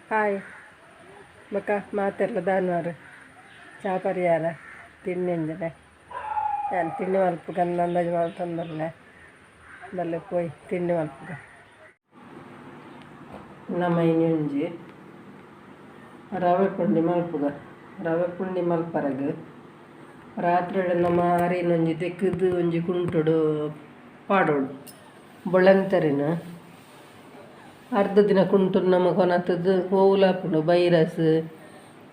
Hi ಬೊಕ ಮಾತೆರ್ಲ ದಾನ್ವಾರ್ ಚಾ ಪರಿಯಾರ ತಿಂಡಿ ಅಂಜನೆ ಯಾನ್ ತಿಂಡಿ ಮಲ್ಪುಗ ಅಂದಾಜು ಮಲ್ತೊಂದುಲ್ಲೆ ಬಲ್ಲೆ ಪೋಯಿ ತಿಂಡಿ ಮಲ್ಪುಗ. ನಮ ಇನಿ ಒಂಜಿ ರವೆ ಪುಂಡಿ ಮಲ್ಪುಗ. ರವೆ ಪುಂಡಿ ಮಲ್ಪರಗ್ ರಾತ್ರಿ ನಮ್ಮ ಅರಿನ್ ಒಂಜಿ ದೆಕ್ಕ್ದ್ ಒಂಜಿ ಕುಂಟುಡು ಪಾಡೊಡು ಬೊಳಂತರಿನ್ ಅರ್ಧ ದಿನ ಕುಂಟುನು ನಮ ಕೊನತ್ದ್ ಓವುಲ ಆಪುಂಡು ಬೈರಸ್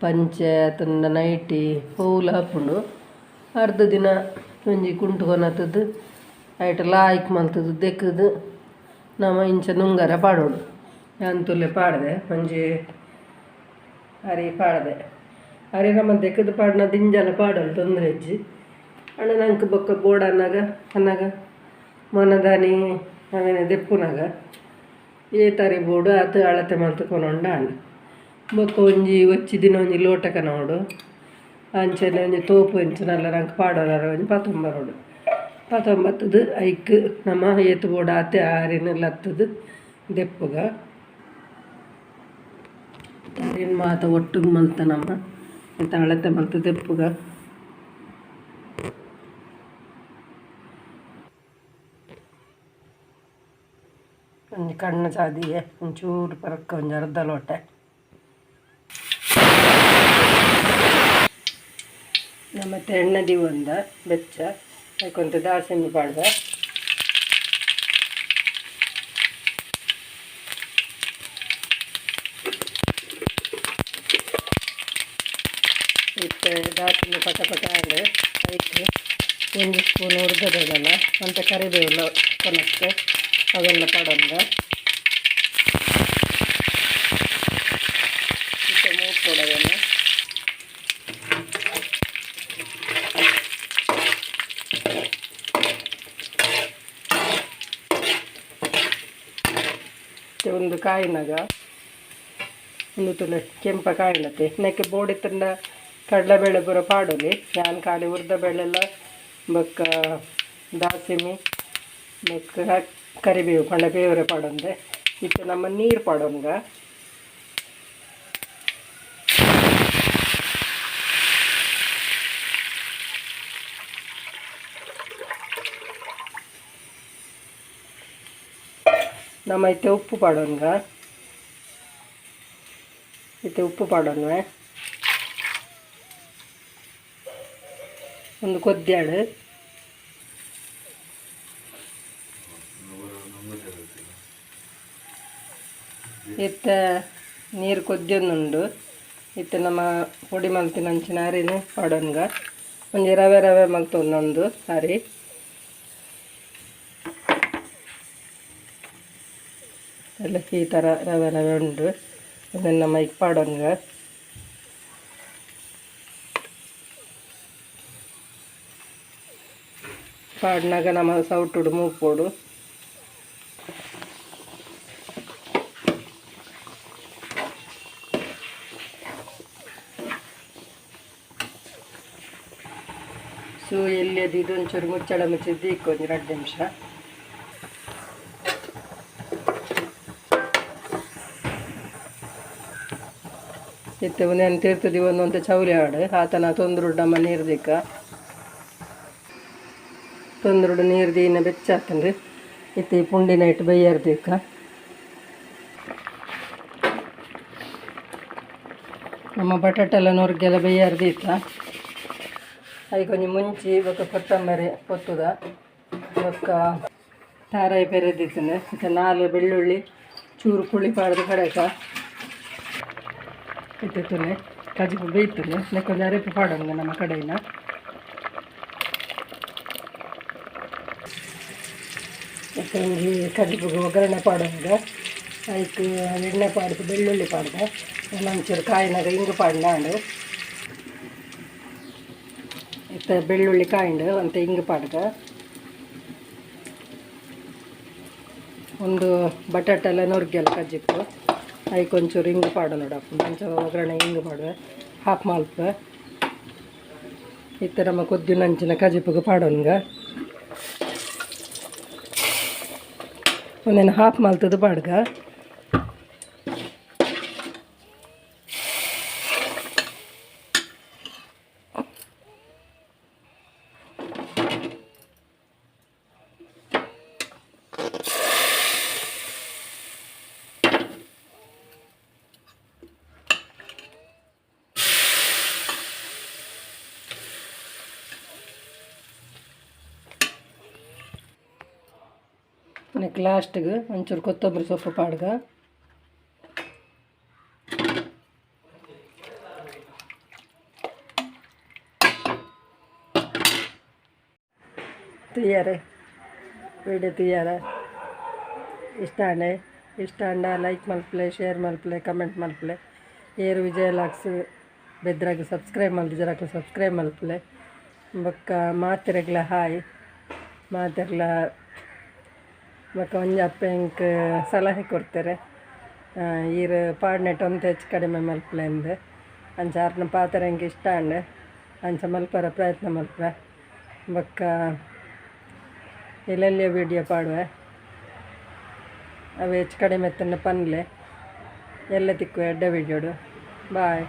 ಪಂಚೆ ಅತ್ತಂಡ ನೈಟಿ ಓವುಲ ಆಪುಂಡು. ಅರ್ಧ ದಿನ ಒಂಜಿ ಕುಂಟು ಕೊನತ್ದ್ ಐಟ್ ಲಾಯ್ಕ್ ಮಲ್ತ್ದ್ ದೆಕ್ಕ್ದ್ ನಮ ಇಂಚ ನುಂಗರ ಪಾಡೊಡು. ಯಾನ್ ತೂಲೆ ಪಾಡ್ದೆ ಒಂಜಿ ಅರಿ ಪಾಡ್ದೆ ಅರಿ ನಮ ದೆಕ್ಕ್ದ್ ಪಾಡ್ನ ದಿಂಜಲ ಪಾಡೊಲಿ ತೊಂದರೆ ಇಜ್ಜಿ. ಆಂಡ ನಂಕ್ ಬೊಕ್ಕ ಬೋಡಾನಗ ಅನಗ ಮನದಾನಿ ಅವೆನ್ ದೆಪ್ಪುನಗ ಏತ್ ಅರಿ ಬೋಡು ಆತ್ ಅಳತೆ ಮಲ್ತ್ ಕೊನೊಂಡ ಆಂಡ್. ಬೊಕ್ಕ ಒಂಜಿ ಒಚ್ಚಿ ದಿನ ಒಂಜಿ ಲೋಟ ಕನವೊಡು ಅಂಚನೆ ಒಂಜಿ ತೋಪು ಎಂಚಿನಲ ನಂಕ್ ಪಾಡೊನರೆ ಒಂಜಿ ಪತೊಂಬರೊಡು ಪತೊಂಬತ್ತುದು ಐಕ್ ನಮ ಏತ್ ಬೋಡು ಆತೆ ಅರಿನ್ ಲತ್ತುದು ದೆಪ್ಪುಗ. ಅರಿನ್ ಮಾತ ಒಟ್ಟುಗು ಮಲ್ತ ನಮ ಐತ ಅಳತೆ ಮಲ್ತ್ ದೆಪ್ಪುಗ. ಒಂಜಿ ಕಣ್ಣು ಚಾದಿಯೆ ಒಂಚೂರು ಪರಕ್ ಒಂಜಿ ಅರ್ಧ ಲೋಟೆ. ನಮತ್ತೆ ಎಣ್ಣೆ ದೀವೊಂದ ಬೆಚ್ಚ ಐಕ್ ಒಂತೆ ದಾಸೆಮಿ ಪಾಡ್ವೆ. ಇತ್ತೆ ದಾಸೆಮಿ ಪಟ ಪಟ ಆಂಡ್ ಐಕ್ ಒಂಜಿ ಸ್ಪೂನ್ ಉರ್ದದಲ್ಲ ಒಂತೆ ಕರಿಬೇವುಲ ಕೊನತ್ತೆ ಅವೆಲ್ಲ ಪಾಡೊಂದ. ಇತ್ತೆ ಮೂಪೊಡು ಅವೆನ್. ಇತ್ತೆ ಉಂದು ಕಾಯಿನಗ ಉಂದು ತೂಲೆ ಕೆಂಪ ಕಾಯಿನತೆ ನೆಕ್ಕ್ ಬೋಡಿತ್ತುಂಡ ಕಡಲೆಬೇಳೆ ಪೂರ ಪಾಡೊಲಿ. ಯಾನ್ ಖಾಲಿ ಉರ್ದ ಬೇಳೆಲ ಬೊಕ್ಕ ದಾಸೆಮಿ ಬೊಕ್ಕ ಕರಿಬೇವು ಪಂಡ ಬೇವುರೆ ಪಾಡೊಂದೆ. ಇತ್ತೆ ನಮ ನೀರು ಪಾಡೊನ್ಗ. ನಮ ಇತ್ತೆ ಉಪ್ಪು ಪಾಡೊನ್ಗ. ಇತ್ತೆ ಉಪ್ಪು ಪಾಡೊನ್ವೆ. ಉಂದು ಕೊದ್ಯಾಡ್. ಇತ್ತೆ ನೀರು ಕೊದ್ಯೊಂದುಂಡು. ಇತ್ತೆ ನಮ ಪೊಡಿ ಮಲ್ತಿನಂಚಿನ ಅರಿನ್ ಪಾಡೊನ್ಗ. ಒಂಜಿ ರವೆ ರವೆ ಮಲ್ತೊಂದು ಅರಿ. ಎಲ್ಲ ಈ ಥರ ರವೆ ರವೆ ಉಂಡು. ಉಂದೆನ್ ನಮ ಐಕ್ ಪಾಡೊನ್ಗ. ಪಾಡ್ನಗ ನಮ ಸೌಟುಡು ಮೂಪೊಡು. ಸೂ ಎಲ್ಯ ದೀದ್ ಒಂಚೂರು ಮುಚ್ಚಳ ಮುಚ್ಚಿದ್ ದೀಕ್ ಒಂಜಿ ರಡ್ಡ್ ನಿಮಿಷ. ಇತ್ತೆ ಉಂದೆನ್ ತಿರ್ತ್ ದೀವೊಂದು ಒಂತೆ ಚೌಲಿ ಆವಡ್ ಆತನ ತೊಂದುರುಡು ನಮ ನೀರ್ ದೀಕ. ತೊಂದುರುಡು ನೀರ್ ದೀನ ಬೆಚ್ಚ ಆತುಂಡು. ಇತ್ತೆ ಈ ಪುಂಡಿನ ಐಟ್ ಬಯ್ಯರ್ ದೀಕ. ನಮ್ಮ ಬಟಾಟೆಲ ನುರ್ಗೆಲ ಬಯ್ಯರ್ ದೀತ. ಐಕ್ ಒಂಜಿ ಮುಂಚಿ ಬೊಕ್ಕ ಕೊತ್ತಂಬರಿ ಪೊತ್ತುದ ಬೊಕ್ಕ ತಾರಾಯಿ ಪೆರೆದಿತ್ತುಂಡು. ಇತ್ತೆ ನಾಲ್ ಬೆಳ್ಳುಳ್ಳಿ ಚೂರು ಪುಳಿ ಪಾಡ್ದ್ ಕಡೆಕ. ಇತ್ತೆ ತೂಲೆ ಕಜಿಪು ಬೇಯ್ತುಂಡು. ನೆಕ್ಕ್ ಒಂಜಿ ಅರೆಪು ಪಾಡೊಂದು ನಮ್ಮ ಕಡೆಯಿನ. ಇತ್ತೆ ಒಂಜಿ ಕಜಿಪುಗು ಒಗ್ಗರಣೆ ಪಾಡೊಂದು. ಐಕ್ ಎಣ್ಣೆ ಪಾಡ್ದ್ ಬೆಳ್ಳುಳ್ಳಿ ಪಾಡ್ದೆ. ಒಂಚೂರು ಕಾಯಿನಾಗ ಇಂಗು ಪಾಡ್ಂಡ ಆಂಡ್. ಇತ್ತೆ ಬೆಳ್ಳುಳ್ಳಿ ಕಾಯಿಂಡ್ ಒಂತೆ ಇಂಗು ಪಾಡ್ದ. ಉಂದು ಬಟಾಟೆಲ ನುರ್ಗೆಲ್ ಕಜಿಪು ಐಕ್ ಒಂಚೂರು ಇಂಗು ಪಾಡೊನೊಡಾಪುಂಡು ಅಂಚ ಒಗ್ಗರಣೆ ಇಂಗು ಪಾಡುವೆ ಹಾಫ್ ಮಲ್ಪುವೆ. ಇತ್ತೆ ನಮ ಕೊದ್ದಿನಂಚಿನ ಕಜಿಪುಗು ಪಾಡೊನ್ಗ. ಉಂದೆನ್ ಹಾಫ್ ಮಲ್ತುದು ಪಾಡ್ಗ. ಅನೆಕ್ ಲಾಸ್ಟ್ಗ್ ಒಂಚೂರು ಕೊತ್ತಂಬರಿ ಸೊಪ್ಪು ಪಾಡ್ಗ. ತೂಯರೆ ವಿಡಿಯೋ ತೂಯರೆ ಇಷ್ಟ ಆಂಡ, ಇಷ್ಟ ಆಂಡ ಲೈಕ್ ಮಲ್ಪುಲೆ, ಶೇರ್ ಮಲ್ಪುಲೆ, ಕಮೆಂಟ್ ಮಲ್ಪುಲೆ. ಏರ್ ವಿಜಯ ಲಾಕ್ಸ್ ಬೆದ್ರಾಗ್ ಸಬ್ಸ್ಕ್ರೈಬ್ ಮಲ್ತಿಜೆರ್ ಅಕುಲು ಸಬ್ಸ್ಕ್ರೈಬ್ ಮಲ್ಪುಲೆ. ಬೊಕ್ಕ ಮಾತೆರೆಗ್ಲ ಹಾಯ್, ಮಾತೆರ್ಲ. ಬೊಕ್ಕ ಒಂಜಿ ಅಪ್ಪೆ ಎಂಕ್ ಸಲಹೆ ಕೊರ್ತೆರ್, ಈರ್ ಪಾಡ್ನೆಟ್ ಒಂತೆ ಹೆಚ್ಚು ಕಡಿಮೆ ಮಲ್ಪುಲೆ ಅಂದ್. ಅಂಚ ಆರ್ನ ಪಾತೆರ ಎಂಕ್ ಇಷ್ಟ ಆಂಡ್, ಅಂಚ ಮಲ್ಪರ ಪ್ರಯತ್ನ ಮಲ್ಪುವೆ. ಬೊಕ್ಕ ಎಲ್ಲೆಲ್ಯ ವಿಡಿಯೋ ಪಾಡುವೆ, ಅವು ಹೆಚ್ಚು ಕಡಿಮೆ ಇತ್ತಂಡ ಪನ್ಲೆ. ಎಲ್ಲ ತಿಕ್ಕುವೆ ಎಡ್ಡೆ ವಿಡಿಯೋಡು. ಬಾಯ್.